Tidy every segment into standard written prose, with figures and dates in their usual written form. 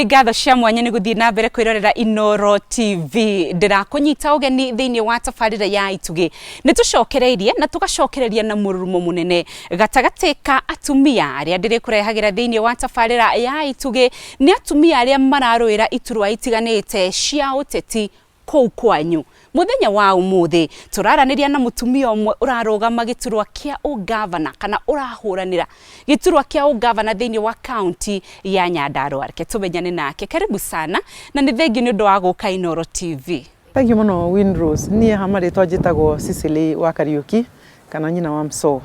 Nĩ ngatho cia mwanya nĩ gũthiĩ na mbere kwĩrorera Inooro TV. Ndĩrakũnyita ũgeni thĩinĩ wa tabarĩra ya Itugĩ. Nĩ tũcokereirie na tũgacokereria na mũrurumo mũnene gatagatĩ ka atumia arĩa ndĩrĩkũrehagĩra thĩinĩ wa tabarĩra ya Itugĩ. Nĩ atumia arĩa mararũĩra iturwa itiganĩte cia ũteti kũu kwanyu. Mũthenya wa ũmũthĩ tũraranĩria na mũtumia ũmwe ũrarũgama gĩturwa kĩa ũngavana kana ũrahũranĩra gĩturwa kĩa ũngavana thĩinĩ wa kaunti ya Nyandarua. Reke tũmenyane nake. Karibu sana na nĩ thengiũ nĩ ũndũ wa gũka Inooro TV. Thengiũ mũno Winrose. Niĩ ha marĩtwa njĩtagwo Cicely wa Kariũki kana nyina wa Msoo.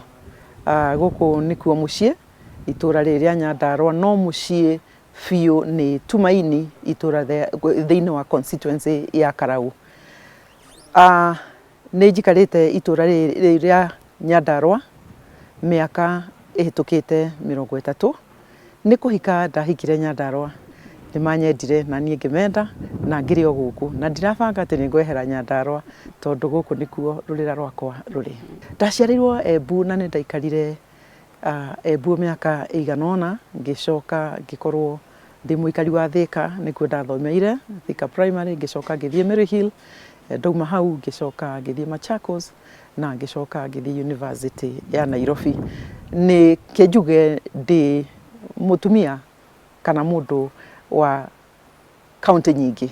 Gũkũ nĩkuo mũciĩ, itũra rĩrĩ rĩa Nyandarua no mũciĩ biũ nĩ Tumaini itũra thĩinĩ wa constituency ya Karau. Nĩ njikarĩte itũra rĩrĩ rĩa Nyandarua mĩaka ĩhĩtũkĩte 30. Nĩ kũhika ndahikire Nyandarua, nĩ manyendire na niĩ ngĩmenda na ngĩrĩ o gũkũ na ndirabanga atĩ nĩ ngwehera Nyandarua tondũ gũkũ nĩkuo rũrĩra rwakwa rũrĩ. Ndaciarĩirwo Embu na nĩ ndaikarire Embu mĩaka ĩigana ũna, ngĩcoka ngĩkorwo ndĩ mũikari wa Thĩka, nĩkuo ndathomeire, Thĩka Primary, ngĩcoka ngĩthiĩ Maryhill, ndauma hau ngĩcoka ngĩthiĩ Machakos, na ngĩcoka ngĩthiĩ University ya Nairobi. Nĩ kĩnjuge ndĩ mũtumia kana mũndũ wa kaunti nyingĩ.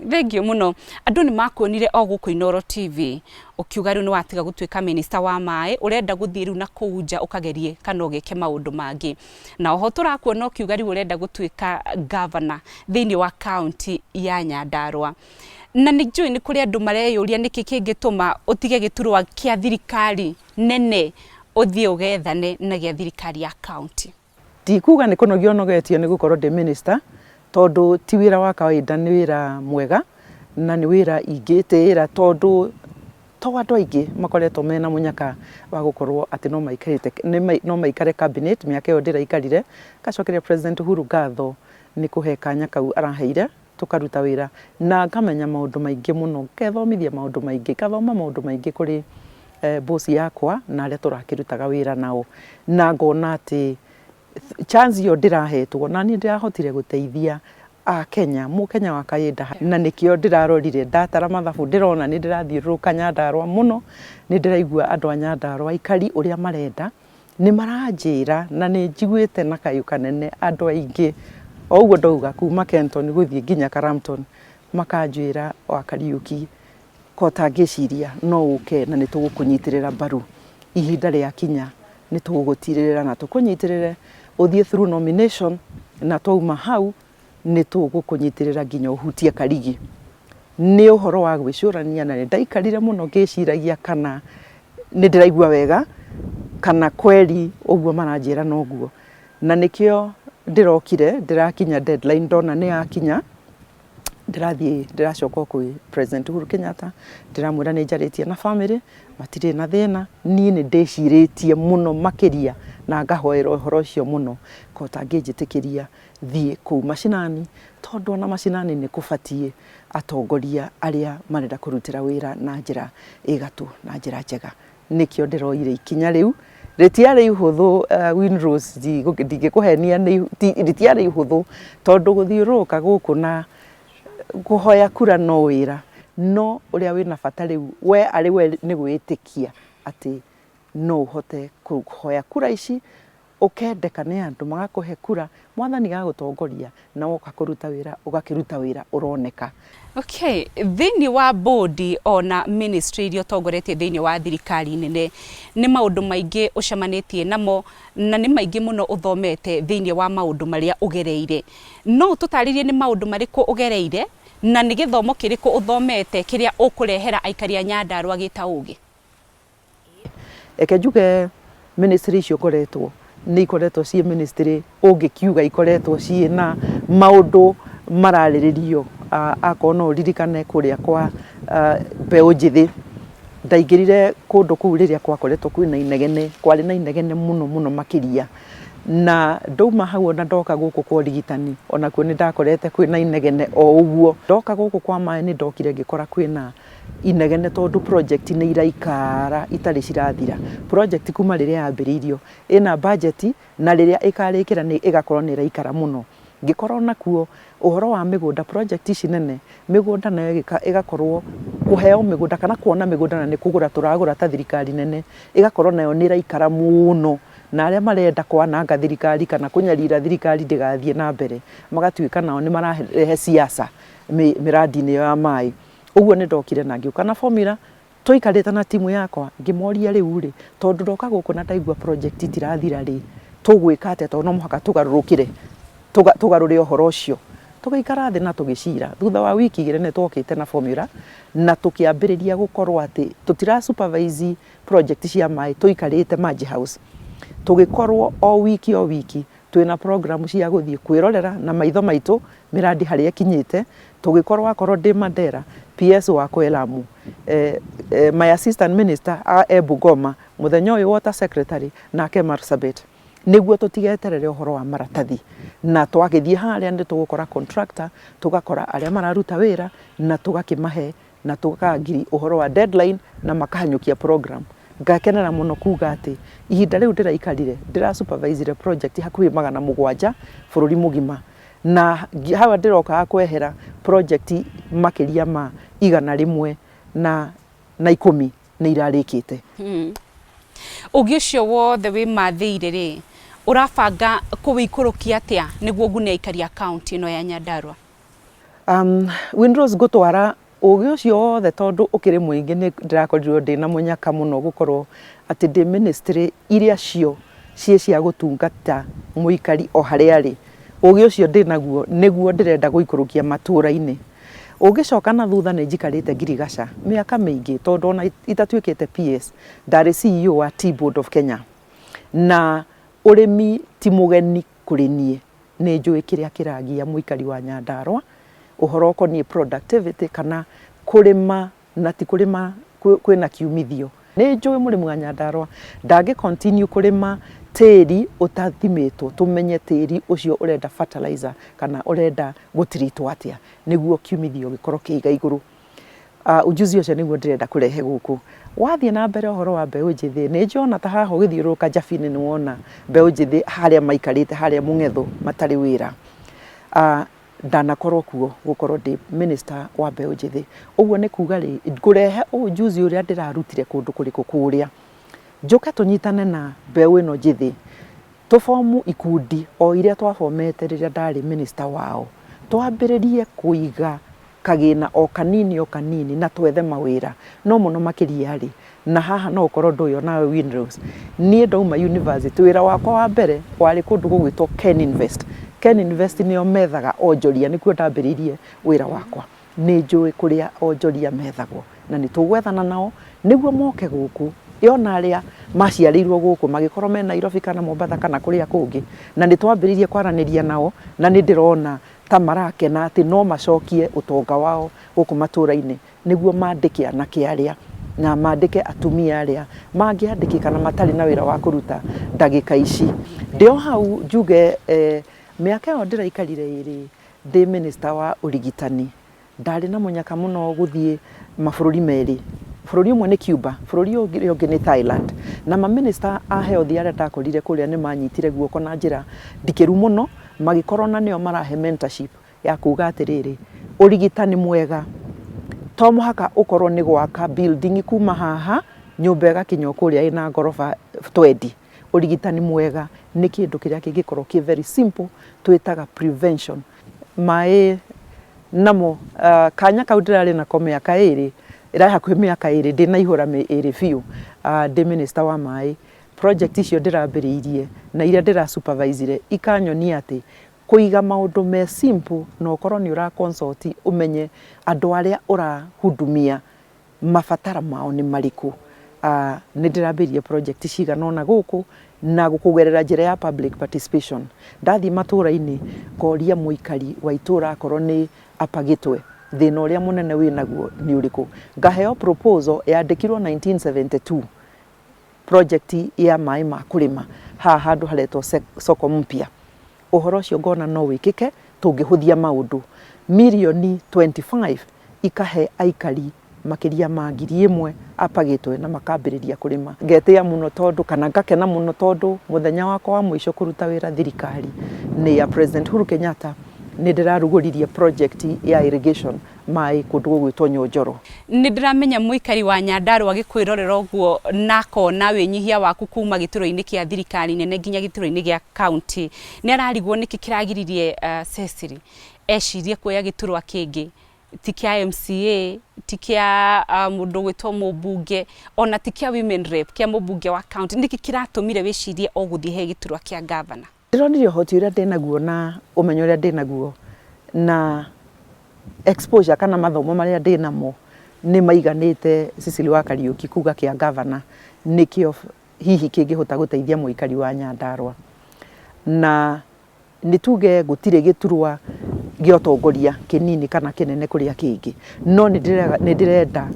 Thengiũ mũno. Andũ nĩ makuonire o gũkũ Inooro TV ũkiuga rĩu nĩ watiga gũtuĩka minister wa maĩ, ũrenda gũthiĩ rĩu na kũu nja ũkagerie kana ũgĩke maũndũ mangĩ. Na oho tũrakuona ũkiuga rĩu ũrenda gũtuĩka governor thĩinĩ wa kaunti ya Nyandarua. Na nĩ njũĩ nĩ kũrĩ andũ mareyũria nĩkĩ kĩngĩtũma ũtige gĩturwa kĩa thirikari nene ũthiĩ ũgethane na gĩa thirikari ya kaunti. Ndikuga nĩ kũnogio nogetio nĩ gũkorwo ndĩ minister, tondũ ti wĩra wa kawaida nĩ wĩra mwega na nĩ wĩra ingĩtĩĩra tondũ to andũ aingĩ makoretwo mena mũnyaka wa gũkorwo atĩ no maikarĩte no maikare cabinet mĩaka ĩyo ndĩraikarire. Ngacokeria President Uhuru ngatho nĩ kũhe kanya kau araheire tũkaruta wĩra na ngamenya maũndũ maingĩ mũno, ngethomithia maũndũ maingĩ, ngathoma maũndũ maingĩ kũrĩ boss yakwa na arĩa tũrakĩrutaga wĩra nao, na ngona atĩ chance ĩyo ndĩrahetwo na niĩ ndĩrahotire gũteithia Akenya, mũkenya wa kawaida, na nĩkĩo ndĩrarorire ndatara mathabu ndĩrona nĩ ndĩrathiũrũrũka Nyandarũa mũno, nĩ ndĩraigua andũ a Nyandarũa aikari ũrĩa marenda. Nĩ maranjĩra na nĩ njiguĩte na kayũ kanene andũ aingĩ, o ũguo ndauga kuma Kenton gũthiĩ nginya Karamton, makanjĩra wa Kariũki ko ũtangĩciria no ũke na nĩ tũgũkũnyitĩrĩra mbaru. Ihinda rĩakinya nĩ tũgũgũtirĩrĩra na tũkũnyitĩrĩre ũthiĩ through nomination na twauma hau nĩ tũgũkũnyitĩrĩra nginya ũhutie karigi. Nĩ ũhoro wa gwĩcũrania na nĩ ndaikarire mũno ngĩciragia kana nĩ ndĩraigua wega kana kweri ũguo maranjĩra noguo. Na nĩkĩo ndĩrokire, ndĩrakinya deadline ndona nĩ yakinya, ndĩrathiĩ ndĩracoka o kwĩ President Uhuru Kenyatta, ndĩramwĩra nĩ njarĩtie na bamĩrĩ, matirĩ na thĩna, niĩ nĩ ndĩcirĩtie mũno makĩria na ngahoera ũhoro ũcio mũno, ko ũtangĩnjĩtĩkĩria thiĩ kũu macinani, tondũ ona macinani nĩ kũbatiĩ atongoria arĩa marenda kũrutĩra wĩra na njĩra ĩ gatũ na njĩra njega. Nĩkĩo ndĩroire ikinya rĩu, rĩtiarĩ ihũthũ Winrose ndingĩkũhenia rĩtiarĩ ihũthũ tondũ gũthiũrũrũka gũkũ na kũhoya kura no wĩra, no ũrĩa wĩna bata rĩu we arĩ we nĩ gwĩtĩkia atĩ no ũhote kũhoya kura ici Ũkendeka nĩ andũ magakũhe kura, Mwathani agagũtongoria na woka kũruta wĩra ũgakĩruta wĩra ũroneka. Okay, thĩinĩ wa board ona ministry iria ũtongoretie thĩinĩ wa thirikari nene, nĩ maũndũ maingĩ ũcemanĩtie namo na nĩ maingĩ mũno ũthomete thĩinĩ wa maũndũ marĩa ũgereire. No ũtũtarĩrie nĩ maũndũ marĩkũ ũgereire na nĩ gĩthomo kĩrĩkũ ũthomete kĩrĩa ũkũrehera aikari a Nyandarua gĩ ta ũgĩ? Reke njuge ministry icio ngoretwo nĩ ikoretwo ciĩ ministry ũngĩkiuga ikoretwo ciĩ na maũndũ mararĩrĩrio. Akorwo no ũririkane kũrĩa kwa mbeũ njĩthĩ, ndaingĩrire kũndũ kũu rĩrĩa gwakoretwo kwĩna inegene, kwarĩ na inegene mũno mũno makĩria. Na ndauma hau ona ndoka gũkũ kwa ũrigitani onakuo nĩ ndakorete kwĩna inegene o ũguo. Ndoka gũkũ kwa maĩ nĩ ndokire ngĩkora kwĩna inegene tondũ project nĩ iraikara itarĩ cirathira. Project kuma rĩrĩa yambĩrĩirio ĩna budget na rĩrĩa ĩkarĩkĩra nĩ ĩgakorwo nĩ ĩraikara mũno. Ngĩkorwo nakuo ũhoro wa mĩgũnda, project ici nene, mĩgũnda nayo ĩgakorwo kũheo mĩgũnda kana kuona mĩgũnda na nĩ kũgũra tũragũra ta thirikari nene, ĩgakorwo nayo nĩ ĩraikara mũno, na arĩa marenda kwananga thirikari kana kũnyarira thirikari ndĩgathiĩ na mbere, magatuĩka nao nĩ mararehe siasa mĩrandi-inĩ ĩyo ya maĩ. Ũguo nĩ ndokire na ngĩũka na formula. Tũikarĩte na timu yakwa ngĩmoria rĩu rĩ, tondũ ndoka gũkũ na ndaigua project itirathira rĩ, tũgwĩka atĩa tondũ no mũhaka tũgarũrũkĩre, tũgarũre ũhoro ũcio. Tũgĩikara thĩ na tũgĩcira, thutha wa wiki igĩrĩ nĩ twokĩte na formula na tũkĩambĩrĩria gũkorwo atĩ tũtira supervise project cia maĩ tũikarĩte Maji House. Tũgĩkorwo o wiki o wiki twĩna program cia gũthiĩ kwĩrorera na maitho maitũ mĩrandi harĩa ĩkinyĩte, tũgĩkorwo akorwo ndĩ Mandera, PS wakwa e Lamu, my assistant minister e Bungoma, mũthenya ũyũ water secretary nake Marsabit, nĩguo tũtigeterere ũhoro wa maratathi. Na twagĩthiĩ harĩa nĩ tũgũkora contractor, tũgakora arĩa mararuta wĩra na tũgakĩmahe na tũka agree ũhoro wa deadline na makahanyũkia program. Ngakenera mũno kuga atĩ ihinda rĩu ndĩraikarire ndĩra supervisire project hakuhĩ 700 bũrũri mũgima, na hawa ndĩrokaga kwehera project makĩria ma 110 nĩ irarĩkĩte. Ũgĩ ũcio wothe wĩmathĩire rĩ, ũrabanga kũwĩikũrũkia atĩa nĩguo ũgune aikari a kaũntĩ ĩno ya Nyandarua? Windrose, ngũtwara ũgĩ ũcio wothe tondũ ũkĩrĩ mũingĩ. Nĩ ndĩrakorirwo ndĩna mũnyaka mũno gũkorwo atĩ ndĩ ministry iria cio ciĩ cia gũtungata mũikari o harĩa arĩ. Ũgĩ ũcio ndĩ naguo nĩguo ndĩrenda gũikũrũkia matũra-inĩ. Ũngĩcoka na thutha, nĩ njikarĩte ngirigaca mĩaka mĩingĩ, tondũ ona itatuĩkĩte PS ndarĩ CEO wa Tea Board of Kenya, na ũrĩmi ti mũgeni kũrĩ niĩ. Nĩ njũĩ kĩrĩa kĩragia mũikari wa Nyandarua ũhoro ũkoniĩ productivity kana kũrĩma na ti kũrĩma kwĩna kiumithio. Nĩ njũĩ mũrĩmi wa Nyandarua ndangĩ continue kũrĩma tĩri ũtathimĩtwo, tũmenye tĩri ũcio ũrenda fertilizer kana ũrenda gũtiritwo atĩa nĩguo kiumithio gĩkorwo kĩ igũrũ. Ujuzi ũcio nĩguo ndĩrenda kũrehe gũkũ. Wathiĩ na mbere ũhoro wa mbeũ njĩthĩ, nĩ njũĩ ona ta haha ũgĩthiũrũrũka Njabini nĩ wona mbeũ njĩthĩ harĩa maikarĩte harĩa mũng'etho matarĩ wĩra. Ndanakorwo kuo gũkorwo ndĩ minister wa mbeũ njĩthĩ. Ũguo nĩ kuga rĩ, ngũrehe ujuzi ũrĩa ndĩrarutire kũndũ kũrĩkũ kũrĩa, njũke tũnyitane na mbeũ ĩno njĩthĩ, tũbomu ikundi o iria twabomete rĩrĩa ndarĩ minister wao, twambĩrĩrie kũiga kagĩna o kanini o kanini na twethe mawĩra. No mũno makĩria rĩ, na haha no ũkorwo ndũĩ onawe Windrose, niĩ ndauma university wĩra wakwa wa mbere warĩ kũndũ gũgwĩtwo Ken Invest. Ken Invest nĩo methaga onjoria, nĩkuo ndambĩrĩirie wĩra wakwa. Nĩ njũĩ kũrĩa onjoria methagwo na nĩ tũgwethana nao nĩguo moke gũkũ, ona arĩa maciarĩirwo gũkũ magĩkorwo me Nairobi kana Mombatha kana kũrĩa kũngĩ. Na nĩ twambĩrĩirie kwaranĩria nao na nĩ ndĩrona ta marakena atĩ no macokie ũtonga wao gũkũ matũra-inĩ nĩguo mandĩke anake arĩa na mandĩke atumia arĩa mangĩandĩkĩka na matarĩ na wĩra wa kũruta ndagĩka ici. Ndĩ o hau njuge mĩaka ĩyo ndĩraikarire ĩrĩ ndĩ minister wa ũrigitani, ndarĩ na mũnyaka mũno gũthiĩ mabũrũri merĩ. Bũrũri ũmwe nĩ Cuba, bũrũri ũrĩa ũngĩ nĩ Thailand. Na ma minister a health arĩa ndakorire kũrĩa nĩ manyitire guoko na njĩra ndikĩru mũno, magĩkorwo na nĩo marahe mentorship ya kuga atĩrĩrĩ, ũrigitani mwega to mũhaka ũkorwo nĩ gwaka building kuma haha nyũmba ĩgakinya o kũrĩa ĩna ngoroba 20. Ũrigitani mwega nĩ kĩndũ kĩrĩa kĩngĩkorwo kĩ very simple, twĩtaga prevention. Maĩ namo, kanya kau ndĩrarĩ nako mĩaka 2, ĩrarĩ hakuhĩ mĩaka 2, ndĩnaihũra 2 biũ, ndĩ minister wa maĩ. Project icio ndĩrambĩrĩirie na iria ndĩra supervisire ikanyonia atĩ kũiga maũndũ me simple na ũkorwo nĩ ũra consult, ũmenye andũ arĩa ũrahudumia mabatara mao nĩ marĩkũ. Nĩ ndĩrambĩrĩirie project cigana ũna gũkũ na kũgerera njĩra ya public participation. Ndathiĩ matũra-inĩ ngoria mũikari wa itũra, akorwo nĩ Upper Gĩtwe, thĩna ũrĩa mũnene wĩnaguo nĩ ũrĩkũ. Ngaheo proposal yandĩkirwo 1972, project ya maĩ ma kũrĩma haha handũ haretwo Soko Mpya. Ũhoro ũcio ngona no wĩkĩke tũngĩhũthia maũndũ. Mirioni 25 ikahe aikari makĩria ma 1000. Upper Gĩtwe na makambĩrĩria kũrĩma. Ngetĩa mũno tondũ kana ngakena mũno tondũ mũthenya wakwa wa mũico kũruta wĩra thirikari nĩ ya President Uhuru Kenyatta nĩ ndĩrarugũririe project ya irrigation maĩ kũndũ gũgwĩtwo Nyonjoro. Nĩ ndĩramenya mũikari wa Nyandarua agĩkwĩrorera ũguo na akona wĩnyihia waku kuma gĩturwa-inĩ kĩa thirikari nene nginya gĩturwa-inĩ gĩa county, nĩ ararigwo nĩkĩ kĩragiririe Cecily ecirie kuoya gĩturwa kĩngĩ ti kĩa MCA, ti kĩa mũndũ ũgwĩtwo mũmbunge, ona ti kĩa women rep, kĩa mũmbunge wa county. Nĩkĩ kĩratũmire wĩcirie o gũthiĩ he gĩturwa kĩa gavana? Ndĩronire ũhoti ũrĩa ndĩnaguo na ũmenyo ũrĩa ndĩnaguo na exposure kana mathomo marĩa ndĩnamo nĩ maiganĩte Cecily wa Kariũki kuga kĩa gavana nĩkĩo hihi kĩngĩhota gũteithia mũikari wa Nyandarua. Na nĩ tuge gũtirĩ gĩturwa gĩa ũtongoria kĩnini kana kĩnene kũrĩa kĩngĩ, no nĩ ndĩrenda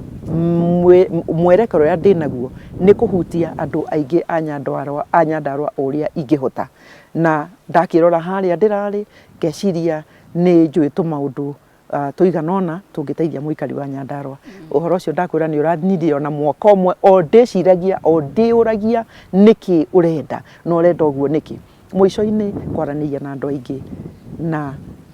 mwerekera ũrĩa ndĩnaguo nĩ kũhutia andũ aingĩ a Nyandarua, a Nyandarua o ũrĩa ingĩhota. Na ndakĩrora harĩa ndĩrarĩ ngeciria nĩ njũĩ tũmaũndũ tũigana ũna tũngĩteithia mũikari wa Nyandarua. Ũhoro ũcio ndakwĩra nĩ ũranindire ona mwaka ũmwe o ndĩciragia o ndĩũragia nĩkĩ ũrenda na ũrenda ũguo nĩkĩ. Mũico-inĩ kwaranĩria na andũ aingĩ na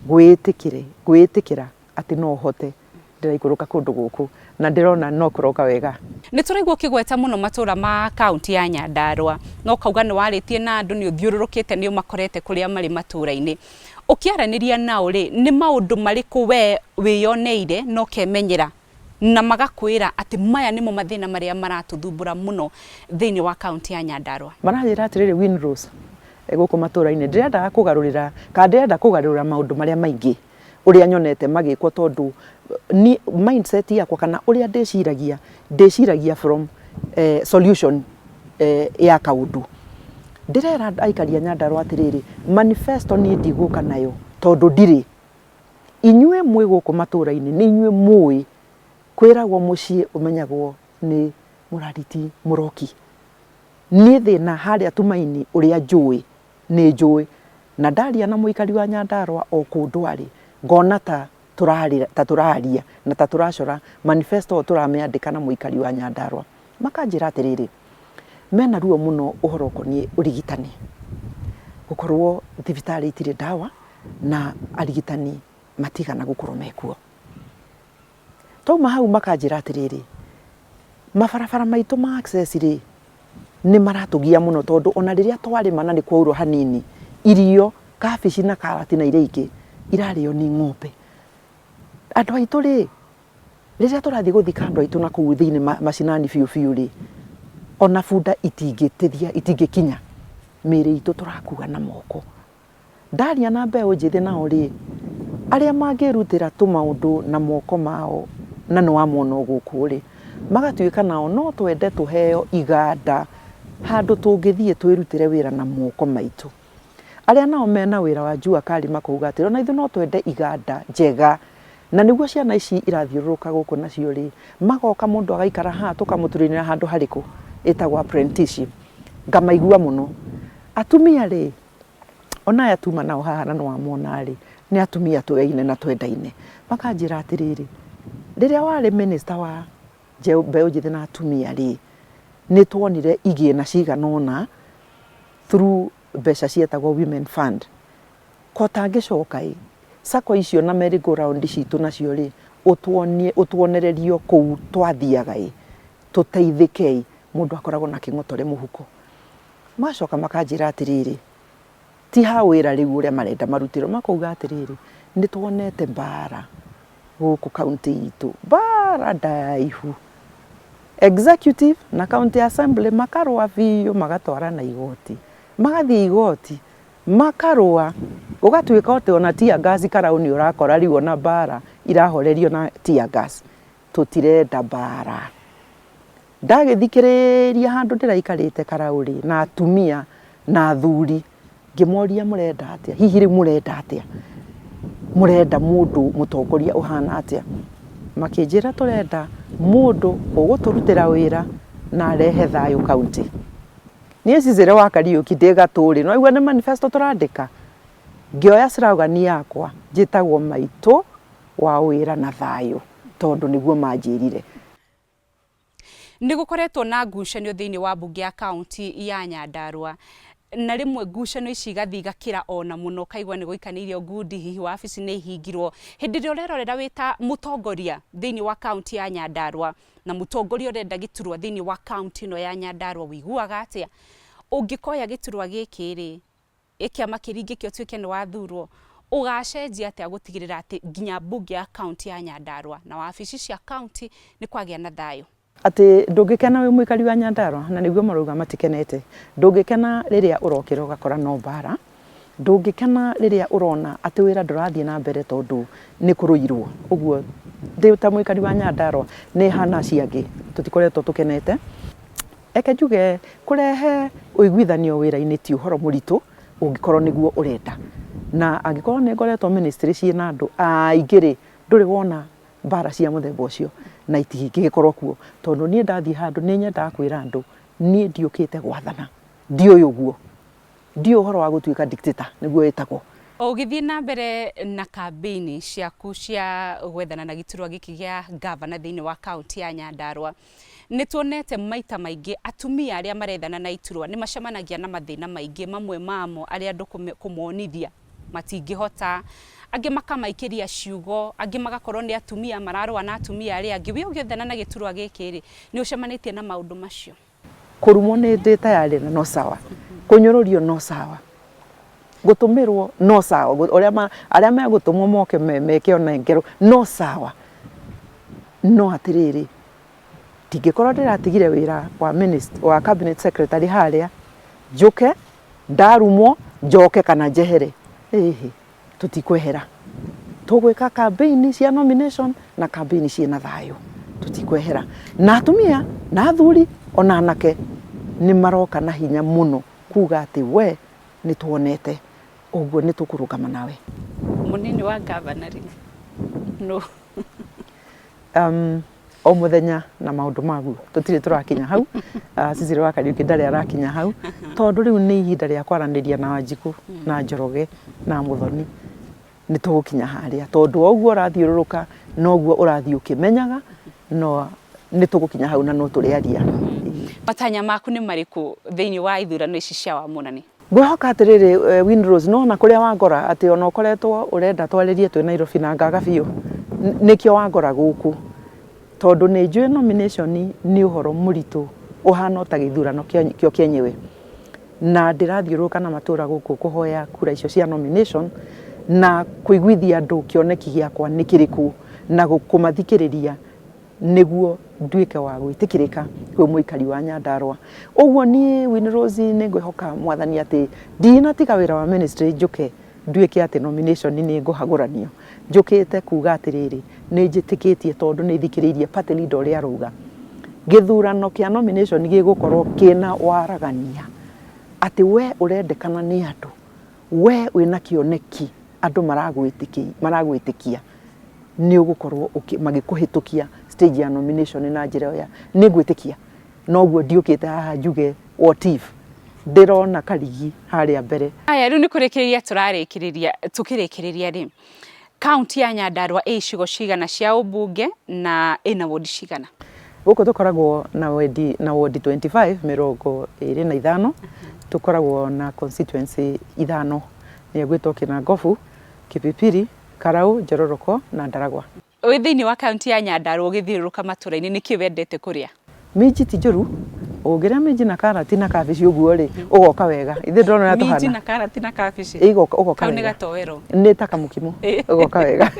gwĩtĩkĩre gwĩtĩkĩra atĩ no hote ndĩraikũrũka kũndũ gũkũ na ndĩrona no kũroka wega. Nĩ tũraigua ũkĩgweta mũno matũra ma kaunti ya Nyandarua na ũkauga nĩ warĩtie na andũ nĩ ũthiũrũrũkĩte nĩ ũmakorete kũrĩa marĩ matũra-inĩ. Ũkĩaranĩria nao rĩ, nĩ maũndũ marĩkũ we wĩyoneire na ũkemenyera na magakwĩra atĩ maya nĩmo mathĩna marĩa maratũthumbũra mũno thĩinĩ wa kaunti ya Nyandarua? Maranjĩra atĩrĩrĩ Winrose, gũkũ matũra-inĩ ndĩrendaga kũgarũrĩra kana ndĩrenda kũgarũrĩra maũndũ marĩa maingĩ ũrĩa nyonete magĩkwo tondũ ni mindset yakwa kana ũrĩa ndĩciragia, ndĩciragia from solution ya kaũndũ. Ndĩrera aikari a Nyandarua atĩrĩrĩ, manifesto niĩ ndigũka nayo tondũ ndirĩ. Inyuĩ mwĩ gũkũ matũra-inĩ nĩ inyuĩ mũĩ, kwĩragwo mũciĩ ũmenyagwo nĩ mũrariti mũroki. Niĩ thĩna harĩa Tumaini ũrĩa njũĩ, nĩ njũĩ. Na ndaria na mũikari wa Nyandarua o kũndũ arĩ, ngona ta ta tũraria na ta tũracora manifesto tũramĩandĩka na mũikari wa Nyandarua. Makanjĩra atĩrĩrĩ, mena ruo mũno ũhoro ũkoniĩ ũrigitani, gũkorwo thibitarĩ itirĩ ndawa na arigitani matigana gũkorwo mekuo. Twauma hau makanjĩra atĩrĩrĩ, mabarabara maitũ ma access rĩ, nĩ maratũgia mũno tondũ ona rĩrĩa twarĩma na nĩ kwaura hanini, irio, kabici na karati na iria ingĩ irarĩo nĩ ng'ombe. Andũ aitũ rĩ, rĩrĩa tũrathiĩ gũthika andũ aitũ na kũu thĩinĩ macinani biũ biũ rĩ, ona bunda itingĩtĩria, itingĩkinya, mĩĩrĩ itũ tũrakua na moko. Ndaria na mbeũ njĩthĩ nao rĩ, arĩa mangĩrutĩra tũmaũndũ na moko mao na nĩ wamona o gũkũ rĩ, magatuĩka nao no twende tũheo iganda handũ tũngĩthiĩ twĩrutĩre wĩra na moko maitũ. Arĩa nao mena wĩra wa jua kali makauga atĩrĩ, ona ithuĩ no twende iganda njega, na nĩguo ciana ici irathiũrũrũka gũkũ nacio rĩ, magoka mũndũ agaikara haha tũkamũturĩnĩra handũ harĩkũ, ĩtagwo apprenticeship, ngamaigua mũno. Atumia rĩ, ona aya tuma nao haha na nĩwamona rĩ, nĩ atumia tũyaine na twendaine. Makanjĩra atĩrĩrĩ, rĩrĩa warĩ minister wa mbeũ njĩthĩ na atumia rĩ, nĩ tuonire igĩna cigana ũna through mbeca cietagwo women fund. Ko ũtangĩcoka ĩ, sacco icio na merry go round citũ nacio rĩ, ũtuonie ũtuonererio kũu twathiaga ĩ, tũteithĩke ĩ, mũndũ akoragwo na kĩng'otore mũhuko. Magacoka makanjĩra atĩrĩrĩ, ti ha wĩra rĩu ũrĩa marenda marutĩrwo, makauga atĩrĩrĩ, nĩ tuonete mbara gũkũ kaũntĩ itũ, mbara ndaihu. Executive na county assembly makarũa biũ magatwarana igoti, magathiĩ igoti makarũa, gũgatuĩka atĩ ona tear gas karau nĩ ũrakora rĩu ona mbara irahorerio na tear gas. Tũtirenda mbara. Ndagĩthikĩrĩria handũ ndĩraikarĩte karau rĩ, na atumia na athuri, ngĩmoria mũrenda atĩa, hihi rĩu mũrenda atĩa, mũrenda mũndũ mũtongoria ũhana atĩa? Makĩnjĩra tũrenda mũndũ ũgũtũrutĩra wĩra na arehe thayũ kaũntĩ. Niĩ Cicely wa Kariũki ndĩ gatũ rĩ, nĩwaigua nĩ manifesto tũrandĩka? Ngĩoya slogan yakwa njĩtagwo maitũ wa wĩra na thayũ tondũ nĩguo manjĩrire. Nĩ gũkoretwo na ngucanio thĩinĩ wa mbunge ya kaunti ya Nyandarua na rĩmwe ngucanio ici igathiĩ igakĩra ona mũno, ũkaigua nĩ gũikanĩirio ngundi, hihi wabici nĩ ihingirwo. Hĩndĩ ĩrĩa ũrerorera wĩ ta mũtongoria thĩinĩ wa kaunti ya Nyandarua na mũtongoria ũrenda gĩturwa thĩinĩ wa kaunti ĩno ya Nyandarua, ũiguaga atĩa? Ũngĩkoya gĩturwa gĩkĩ rĩ, ĩ kĩama kĩringĩke ũtuĩke nĩ wathurwo, ũgacenjia atĩa gũtigĩrĩra atĩ nginya mbunge ya kaunti ya Nyandarua na wabici cia kaunti nĩ kwagĩa na thayũ? Atĩ ndũngĩkena wĩ mũikari wa Nyandarua, na nĩguo marauga matikenete, ndũngĩkena rĩrĩa ũrokĩra ũgakora no mbara, ndũngĩkena rĩrĩa ũrona atĩ wĩra ndũrathiĩ na mbere tondũ nĩ kũrũirwo. Ũguo ndĩ ta mũikari wa Nyandarua nĩ hana acio angĩ, tũtikoretwo tũkenete. Reke njuge kũrehe ũiguithanio wĩra-inĩ ti ũhoro mũritũ ũngĩkorwo nĩguo ũrenda. Na angĩkorwo nĩ ngoretwo ministry ciĩna andũ aingĩ rĩ, ndũrĩ wona mbara cia mũthemba ũcio na itingĩgĩkorwo kuo. Tondũ niĩ ndathiĩ handũ nĩ nyendaga kwĩra andũ niĩ ndiũkĩte gwathana, ndiũĩ ũguo. Ndiũĩ ũhoro wa gũtuĩka dictator nĩguo ĩtagwo. O ũgĩthiĩ na mbere na kambĩini ciaku cia gwethana na gĩturwa gĩkĩ gĩa ngavana thĩinĩ wa kaũntĩ ya Nyandarua, Nĩ tuonete maita maingĩ atumia arĩa marethana na iturwa nĩ macemanagia na mathĩna maingĩ, mamwe mamo arĩ andũ kũmonithia matingĩhota, angĩ makamaikĩria ciugo, angĩ magakorwo nĩ atumia mararũa na atumia arĩa angĩ. We ũgĩethana na gĩturwa gĩkĩ rĩ, nĩ ũcemanĩtie na maũndũ macio? Kũrumwo nĩ ndĩ tayarĩ na no sawa, kũnyũrũrio no sawa, gũtũmĩrwo no sawa, ũrĩa arĩa megũtũmwo moke meke ona ngerũ no sawa, no atĩrĩrĩ, ndingĩkorwo ndĩratigire wĩra wa minister, wa cabinet secretary harĩa, njũke ndarumwo njoke kana njehere, ĩhĩ tũtikwehera. Tũgwĩka campaign cia nomination na campaign ciĩna thayũ, tũtikwehera. Na atumia na athuri ona anake nĩ maroka na hinya mũno kuga atĩ we nĩ tuonete ũguo nĩ tũkũrũgama nawe. Mũnini wa ngavana rĩ, nũ? O mũthenya na maũndũ maguo tũtirĩ tũrakinya hau. Cecily wa Kariuki ndarĩ arakinya hau tondũ rĩu nĩ ihinda rĩa kwaranĩria na Wanjikũ na Njoroge na Mũthoni. Nĩ tũgũkinya harĩa tondũ o ũguo ũrathiũrũrũka noguo ũrathiĩ ũkĩmenyaga no nĩ tũgũkinya hau na no tũrĩaria. Matanya maku nĩ marĩkũ thĩinĩ wa ithurano ici cia Wamunani? Ngwĩhoka atĩrĩrĩ Winrose, nĩwona kũrĩa wangora atĩ ona ũkoretwo ũrenda twarĩrie twĩ Nairobi na ngaga biũ, nĩkĩo wangora gũkũ, tondũ nĩ njũĩ nomination nĩ ũhoro mũritũ ũhana o ta gĩthurano kĩo kĩenyewe. Na ndĩrathiũrũrũka na matũra gũkũ kũhoya kura icio cia nomination na kũiguithia andũ kĩoneki gĩakwa nĩ kĩrĩkũ na kũmathikĩrĩria nĩguo nduĩke wa gwĩtĩkĩrĩka kwĩ mũikari wa Nyandarua. Ũguo niĩ Winrose nĩ ngwĩhoka mwathani atĩ ndinatiga wĩra wa ministry njũke nduĩke atĩ nomination nĩ ngũhagũranio. Njũkĩte kuga atĩrĩrĩ, nĩ njĩtĩkĩtie tondũ nĩ thikĩrĩirie party leader ũrĩa arauga, gĩthurano kĩa nomination gĩgũkorwo kĩna waragania, atĩ we ũrendekana nĩ andũ, we wĩna kĩoneki andũ maragwĩtĩkia, nĩ ũgũkorwo magĩkũhĩtũkia stage ya nomination na njĩra ĩyo ya nĩ ngwĩtĩkia. Noguo ndiũkĩte haha njuge what if, ndĩrona karigi harĩa mbere. Haya rĩu nĩ kũrĩkĩrĩria tũrarĩkĩrĩria, tũkĩrĩkĩrĩria rĩ, kaunti ya Nyandarua ĩ icigo cigana cia ũmbunge na ĩna wondi cigana? Gũkũ tũkoragwo na wendi na wondi 25 25, tũkoragwo na constituency ithano, nĩyo ĩgwĩtwo Kĩnangobu, Kipipiri, Karau, Njororoko na Ndaragwa. Wĩ thĩinĩ wa kaunti ya Nyandarua ũgĩthiũrũrũka matũra-inĩ nĩkĩ wendete kũrĩa? Minji ti njũru, ũngĩrĩa minji na karati na kabici ũguo rĩ, ũgoka wega. Ithuĩ ndũrona ũrĩa tũhana. Minji na karati na kabici. Igoka, ũgoka Kau nĩ gatowero. Nĩ ta kamũkimo, ũgoka wega.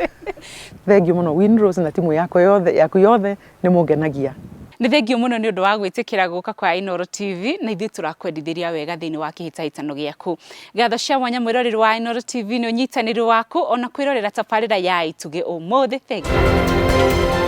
Thengiũ mũno Winrose na timu yakwa yothe, yaku yothe nĩ mũngenagia. Nĩ thengiũ mũno nĩ ũndũ wa gwĩtĩkĩra gũka kwa Inooro TV na ithuĩ tũrakwendithĩria wega thĩinĩ wa kĩhĩtahĩtano gĩaku. Ngatho cia mwanya mwĩroreri wa Inooro TV nĩ ũnyitanĩri waku ona kwĩrorera tabarĩra ya Itugĩ ũmũthĩ. Thengiũ.